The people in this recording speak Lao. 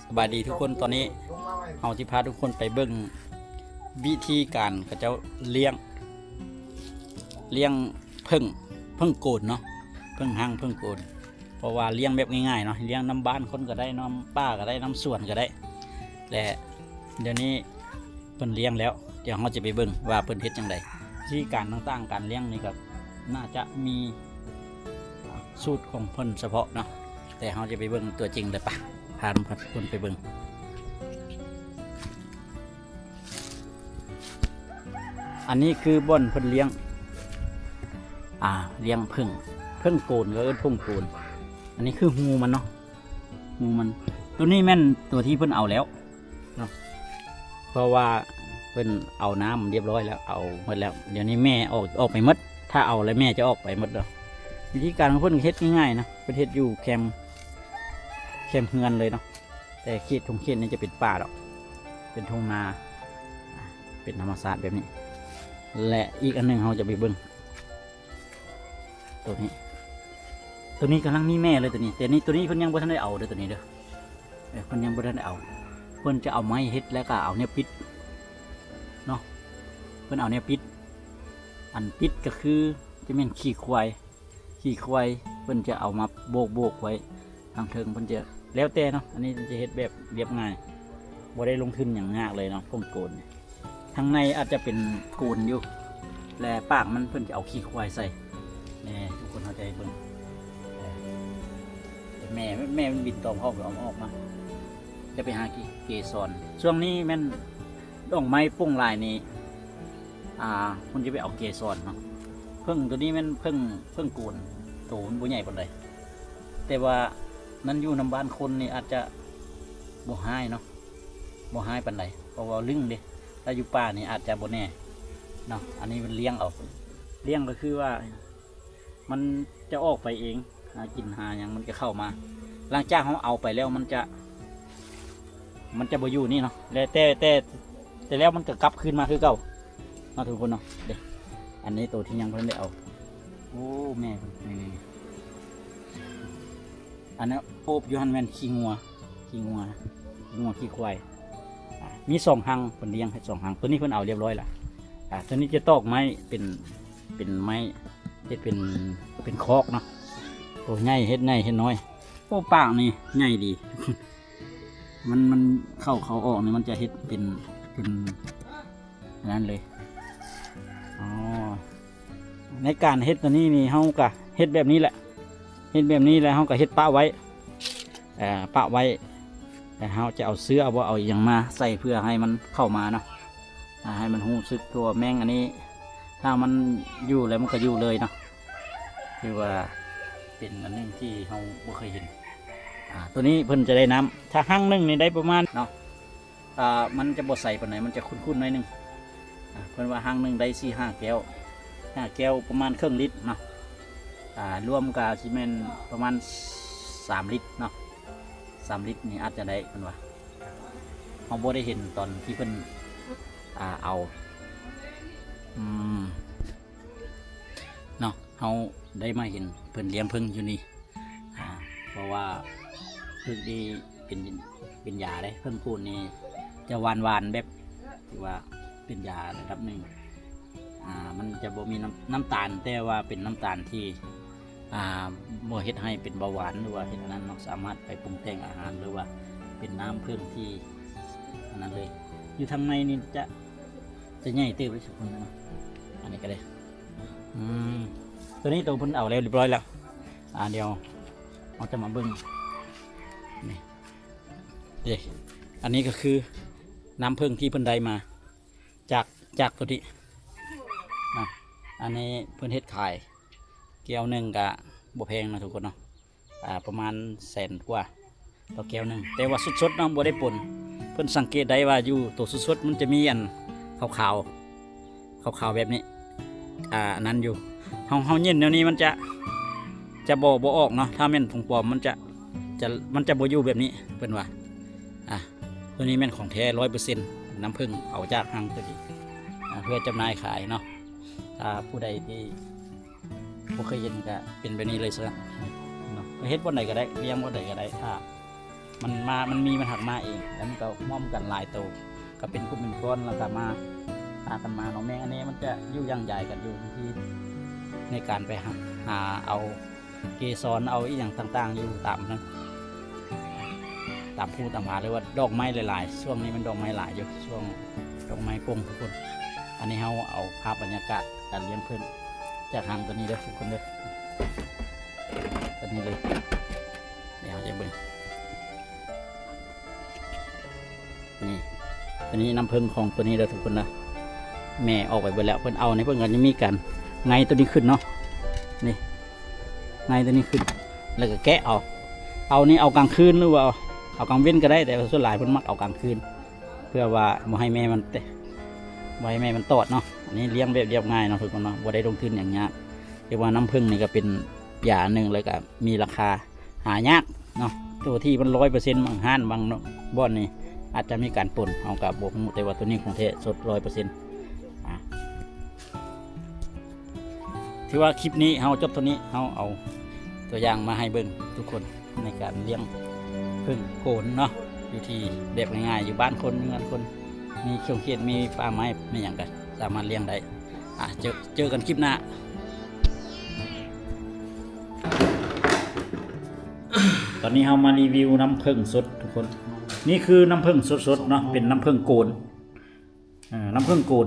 ສະບາຍດີທຸກຄົນ, ຕອນນີ້ເຮົາຊິພາທຸກຄົນໄປເບິ່ງວິທີການເຂົາເຈົ້າລ້ຽງ ລ້ຽງເຜິ້ງ ເຜິ້ງໂກນເນາະ, ເຜິ້ງຮັງ ເຜິ້ງໂກນ. ເພາະວ່າລ້ຽງແບບງ່າຍໆເນາະ, ລ້ຽງນຳບ້ານຄົນກໍໄດ້, ນຳປ່າກໍໄດ້, ນຳສວນກໍໄດ້. ແລະ ດຽວນີ້ເພິ່ນລ້ຽງແລ້ວ, ດຽວເຮົາຈະໄປເບິ່ງວ່າເພິ່ນເຮັດຈັ່ງໃດ. ວິທີການຕ່າງໆ ການລ້ຽງນີ້ກໍໜ້າຈະມີສູດຂອງເພິ່ນສະເພາະເນາະ, ແຕ່ເຮົາຈະໄປເບິ່ງຕົວຈິງເລີຍ. ປະ ພານຳກັນເພິ່ນໄປເບິ່ງ. ອັນນີ້ຄືບ່ອນເພິ່ນລ້ຽງ ອ່າ ລ້ຽງເຜິ້ງ ເຜິ້ງໂກນ ກໍເອີ້ນເຜິ້ງໂກນ. ອັນນີ້ຄືຮູມັນເນາະ, ຮູມັນ. ຕົວນີ້ແມ່ນຕົວທີ່ເພິ່ນເອົາແລ້ວເນາະ, ເພາະວ່າເພິ່ນເອົານ້ຳຮຽບຮ້ອຍແລ້ວ, ເອົາໝົດແລ້ວ. ດຽວນີ້ແມ່ອອກ ອອກໄປໝົດ, ຖ້າເອົາແລ້ວແມ່ຈະອອກໄປໝົດເນາະ. ວິທີການຂອງເພິ່ນເຮັດງ່າຍໆນະ, ເພິ່ນເຮັດຢູ່ແຄມ ແຄມເຮືອນເລີຍເນາະ. ແຕ່ເຂດທົ່ງເຂດນີ້ຈະເປັນປ່າດອກ, ເປັນທົ່ງນາ, ເປັນທຳມະຊາດແບບນີ້. ແລະ ອີກອັນໜຶ່ງເຮົາຈະໄປເບິ່ງ ໂຕນີ້, ໂຕນີ້ກຳລັງມີແມ່ເລີຍໂຕນີ້. ແຕ່ນີ້ ໂຕນີ້ເພິ່ນຍັງບໍ່ທັນໄດ້ເອົາເດີ ໂຕນີ້ເດີ. ເອີ ເພິ່ນຍັງບໍ່ທັນໄດ້ເອົາ, ເພິ່ນຈະເອົາໄມ້ເຮັດ ແລ້ວກໍເອົາແນວປິດເນາະ, ເພິ່ນເອົາແນວປິດ. ອັນປິດກໍຄືຈະແມ່ນຂີ້ຄວາຍ ຂີ້ຄວາຍ ເພິ່ນຈະເອົາມາໂບກໆໄວ້ທາງເທິງ. ເພິ່ນຈະ ແລ້ວແຕ່ເນາະ, ອັນນີ້ເພິ່ນຈະເຮັດແບບລຽບງ່າຍ, ບໍ່ໄດ້ລົງທຶນຫຍັງຍາກເລີຍເນາະ ເຜິ້ງໂກນ. ທາງໃນອາດຈະເປັນໂກນຢູ່ ແລະ ປາກມັນເພິ່ນຈະເອົາຂີ້ຄວາຍໃສ່. ແນ່ ທຸກຄົນເຂົ້າໃຈເບິ່ງ, ເອີ ແມ່ ແມ່ມັນບິນຕອມຮອບ ເອົາອອກມາ ຈະໄປຫາເກ ເກສອນ. ຊ່ວງນີ້ແມ່ນດອກໄມ້ປົ່ງຫຼາຍນີ້ ອ່າ ເພິ່ນຈະໄປເອົາເກສອນເນາະ. ເຜິ້ງໂຕນີ້ແມ່ນເຜິ້ງ ເຜິ້ງໂກນ, ໂຕມັນບໍ່ໃຫຍ່ປານໃດ, ແຕ່ວ່າມັນຢູ່ນຳບ້ານຄົນນີ້ອາດຈະບໍ່ຮ້າຍເນາະ, ບໍ່ຮ້າຍປານໃດ ເພາະວ່າລຶ້ງເດ້. ຖ້າຢູ່ປ່ານີ້ອາດຈະບໍ່ແນ່ເນາະ. ອັນນີ້ເພິ່ນລ້ຽງເອົາ, ລ້ຽງກໍຄືວ່າ ມັນຈະອອກໄປເອງ, ຫາກິນຫາຫຍັງມັນຈະເຂົ້າມາ. ຫຼັງຈາກເຮົາເອົາໄປແລ້ວ ມັນຈະ ມັນຈະບໍ່ຢູ່ນີ້ເນາະ, ແລະ ແຕ່ ແຕ່ ແຕ່ແລ້ວມັນກໍກັບຄືນມາຄືເກົ່າເນາະ ທຸກຄົນເນາະ. ເດ້ ອັນນີ້ໂຕທີ່ຍັງບໍ່ທັນໄດ້ເອົາ. ໂອ້ ແມ່ເພິ່ນ ນີ້ໆ ອັນນັ້ນໂອບຢູ່ຫັ້ນແມ່ນຂີ້ງົວ ຂີ້ງົວ ຂີ້ງົວ ຂີ້ຄວາຍ. ອ່າ ມີສອງຮັງ ເພິ່ນລ້ຽງໃຫ້ສອງຮັງ. ໂຕນີ້ເພິ່ນເອົາລຽບຮ້ອຍລະ. ອ່າ ໂຕນີ້ຈະຕອກໄມ້ເປັນ ເປັນໄມ້ ເຮັດເປັນ ເປັນຄອກເນາະ. ໂຕໃຫຍ່ ເຮັດໃຫຍ່ເຮັດນ້ອຍ. ໂອ້ ປາກນີ້ໃຫຍ່ດີ. ມັນ ມັນເຂົ້າ ເຂົ້າອອກນີ້ ມັນຈະເຮັດເປັນ ເປັນອັນນັ້ນເລີຍ. ອໍ ໃນການເຮັດຕົວນີ້ນີ້ ເຮົາກະເຮັດແບບນີ້ແຫຼະ, ເຮັດແບບນີ້ແລ້ວເຮົາກະເຮັດປະໄວ້ ເອີ ປະໄວ້ ແລ້ວເຮົາຈະເອົາເຊື້ອ ເອົາ ເອົາອີ່ຫຍັງມາໃສ່ ເພື່ອໃຫ້ມັນເຂົ້າມາເນາະ, ອ່າ ໃຫ້ມັນຮູ້ສຶກຕົວແມງອັນນີ້. ຖ້າມັນຢູ່ແລ້ວມັນກໍຢູ່ເລີຍເນາະ. ຖືວ່າເປັນອັນໜຶ່ງທີ່ເຮົາບໍ່ເຄີຍເຫັນ. ອ່າ ຕົວນີ້ເພິ່ນຈະໄດ້ນ້ຳ ຖ້າຮັງໜຶ່ງນີ້ໄດ້ປະມານເນາະ ອ່າ ມັນຈະບໍ່ໃສປານໃດ, ມັນຈະຂຸ້ນໆໜ້ອຍໜຶ່ງ. ອ່າ ເພິ່ນວ່າຮັງໜຶ່ງໄດ້ສີ່ຫ້າແກ້ວ, ຫ້າແກ້ວປະມານເຄິ່ງລິດເນາະ. ອ່າ ລວມກໍຊິແມ່ນປະມານສາມລິດເນາະ, ສາມລິດນີ້ອາດຈະໄດ້ ເພິ່ນວ່າ. ເຮົາບໍ່ໄດ້ເຫັນຕອນທີ່ເພິ່ນ ອ່າ ເອົາ ອືມ ເນາະ, ເຮົາໄດ້ມາເຫັນເພິ່ນລ້ຽງເຜິ້ງຢູ່ນີ້. ອ່າ ເພາະວ່າເຜິ້ງນີ້ເປັນ ເປັນຢາເດ້, ເຜິ້ງໂກນນີ້ຈະຫວານໆ ແບບ ຖືວ່າເປັນຢາລະດັບໜຶ່ງ. ອ່າ ມັນຈະບໍ່ມີນ້ຳ ນ້ຳຕານ, ແຕ່ວ່າເປັນນ້ຳຕານທີ່ ອ່າ ບໍ່ເຮັດໃຫ້ເປັນເບົາຫວານ ຫຼືວ່າເຮັດອັນນັ້ນເນາະ, ສາມາດໄປປຸງແຕ່ງອາຫານ ຫຼືວ່າເປັນນ້ຳເຜິ້ງທີ່ອັນນັ້ນເລີຍ. ຢູ່ທາງໃນນີ້ຈະ ຈະໃຫຍ່ເຕີບເລີຍທຸກຄົນເນາະ. ອັນນີ້ກໍໄດ້ ອືມ ຕົວນີ້ໂຕເພິ່ນເອົາແລ້ວ ຮຽບຮ້ອຍແລ້ວ. ອ່າ ດຽວເຮົາຈະມາເບິ່ງ ນີ້ ເດ້ ອັນນີ້ກໍຄືນ້ຳເຜິ້ງທີ່ເພິ່ນໄດ້ມາຈາກ ຈາກຕົວນີ້ນະ. ອັນນີ້ເພິ່ນເຮັດຂາຍ ແກ້ວໜຶ່ງກະບໍ່ແພງນະທຸກຄົນເນາະ, ອ່າ ປະມານແສນກວ່າຕໍ່ແກ້ວໜຶ່ງ. ແຕ່ວ່າສົດໆເນາະ ບໍ່ໄດ້ປົນ. ເພິ່ນສັງເກດໄດ້ວ່າຢູ່ໂຕສົດໆ ມັນຈະມີອັນຂາວໆ ຂາວໆແບບນີ້ ອ່າ ອັນນັ້ນຢູ່. ເຮົາ ເຮົາເຢັນແນວນີ້ມັນຈະ ຈະບໍ່ ບໍ່ອອກເນາະ, ຖ້າແມ່ນຂອງປອມມັນຈະ ຈະ ມັນຈະບໍ່ຢູ່ແບບນີ້ ເພິ່ນວ່າ. ອ່າ ຕົວນີ້ແມ່ນຂອງແທ້ຮ້ອຍເປີເຊັນ ນ້ຳເຜິ້ງເອົາຈາກຮັງຕົວນີ້ ອ່າ ເພື່ອຈຳໜ່າຍຂາຍເນາະ. ຖ້າຜູ້ໃດທີ່ບໍ່ເຄີຍເຫັນກໍເປັນແບບນີ້ເລີຍຊະເນາະ, ເຮັດບ່ອນໃດກໍໄດ້ ລ້ຽງບ່ອນໃດກໍໄດ້. ຖ້າ ມັນມາ ມັນມີ ມັນຫາກມາເອງ ແລ້ວມັນກໍຮ່ວມກັນຫຼາຍໂຕ ກໍເປັນກຸ່ມເປັນກ້ອນ ແລ້ວກໍມາ ພາກັນມາເນາະ. ແມງອັນນີ້ມັນຈະຢູ່ຢ່າງໃຫຍ່ກັນຢູ່ທີ່ ໃນການໄປຫາ ຫາເອົາເກສອນ ເອົາອີ່ຫຍັງຕ່າງໆ ຢູ່ຕາມນັ້ນ ຕາມພູຕາມຜາ ຫຼືວ່າດອກໄມ້ຫຼາຍໆ ຊ່ວງນີ້ມັນດອກໄມ້ຫຼາຍຢູ່ ຊ່ວງດອກໄມ້ປົ່ງທຸກຄົນ. ອັນນີ້ເຮົາເອົາພາບບັນຍາກາດການລ້ຽງເຜິ້ງ ຈາກຮັງຕົວນີ້ເດີທຸກຄົນເດີ ຕົວນີ້ເລີຍ ດຽວເຮົາຈະເບິ່ງ ນີ້ ຕົວນີ້ນ້ຳເຜິ້ງຂອງຕົວນີ້ເດີທຸກຄົນນະ ແມ່ອອກໄປເບິດແລ້ວ ເພິ່ນເອົານີ້ ເພິ່ນກໍຈະມີການໄງຕົວນີ້ຂຶ້ນເນາະ ນີ້ ໄງຕົວນີ້ຂຶ້ນ ແລ້ວກໍແກະເອົາ ເອົານີ້ເອົາກາງຄືນ ຫຼືວ່າເອົາກາງເວັນກໍໄດ້ ແຕ່ວ່າສ່ວນຫຼາຍເພິ່ນມັກເອົາກາງຄືນ ເພື່ອວ່າບໍ່ໃຫ້ແມ່ມັນແຕ ບໍ່ໃຫ້ແມ່ມັນຕອດເນາະ. ອັນນີ້ລ້ຽງແບບລຽບງ່າຍເນາະທຸກຄົນເນາະ ບໍ່ໄດ້ລົງທຶນຫຍັງຍາກ ເອີ້ນວ່ານ້ຳເຜິ້ງນີ້ກໍເປັນຢາໜຶ່ງ ແລ້ວກໍມີລາຄາຫາຍາກເນາະ. ຕົວທີ່ມັນຮ້ອຍເປີເຊັນ ບາງຮ້ານບາງບ່ອນນີ້ອາດຈະມີການປົນ ເຮົາກໍບໍ່ຮູ້ ແຕ່ວ່າຕົວນີ້ຂອງແທ້ສົດຮ້ອຍເປີເຊັນ. ອາ ຖືວ່າຄລິບນີ້ເຮົາຈົບເທົ່ານີ້ ເຮົາເອົາຕົວຢ່າງມາໃຫ້ເບິ່ງທຸກຄົນ ໃນການລ້ຽງເຜິ້ງໂກນເນາະ ຢູ່ທີ່ແບບງ່າຍໆ ຢູ່ບ້ານຄົນ ເຮືອນຄົນ ມີຂົງເຂດ ມີປ່າໄມ້ ມີຫຍັງກໍສາມາດລ້ຽງໄດ້. ອາ ເຈີ ເຈີກັນຄລິບໜ້າ. ຕອນນີ້ເຮົາມາຣີວິວນ້ຳເຜິ້ງສົດທຸກຄົນ ນີ້ຄືນ້ຳເຜິ້ງສົດໆເນາະ ເປັນນ້ຳເຜິ້ງໂກນ ເອີ ນ້ຳເຜິ້ງໂກນ